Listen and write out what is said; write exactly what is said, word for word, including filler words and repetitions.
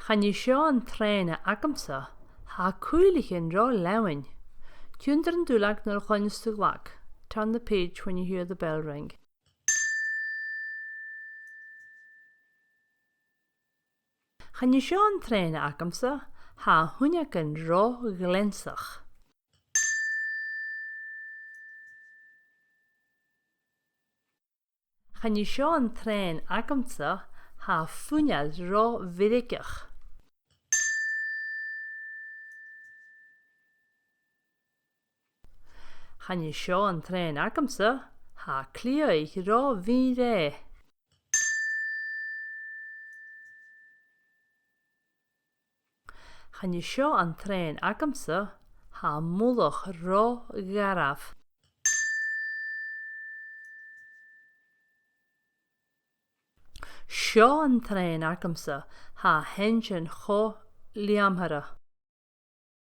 Chan e seo an trèana agamsa, tha cuibhlichean ro leamhainn. Tionndaidh an duilleag nuair a chluinneas tu an glag. Turn the page when you hear the bell ring. Chan e seo an trèana agamsa, tha uinneagan ro ghleansach. Chan e seo an trèana agamsa, tha fuinneall ro mheirgeach. Chan e seo an trèana agamsa, tha cliathaich ro mhì-rèidh. Chan e seo an trèana agamsa, tha mullach ro gharbh. Seo an trèana agamsa, tha an t-einnsean cho leamhair.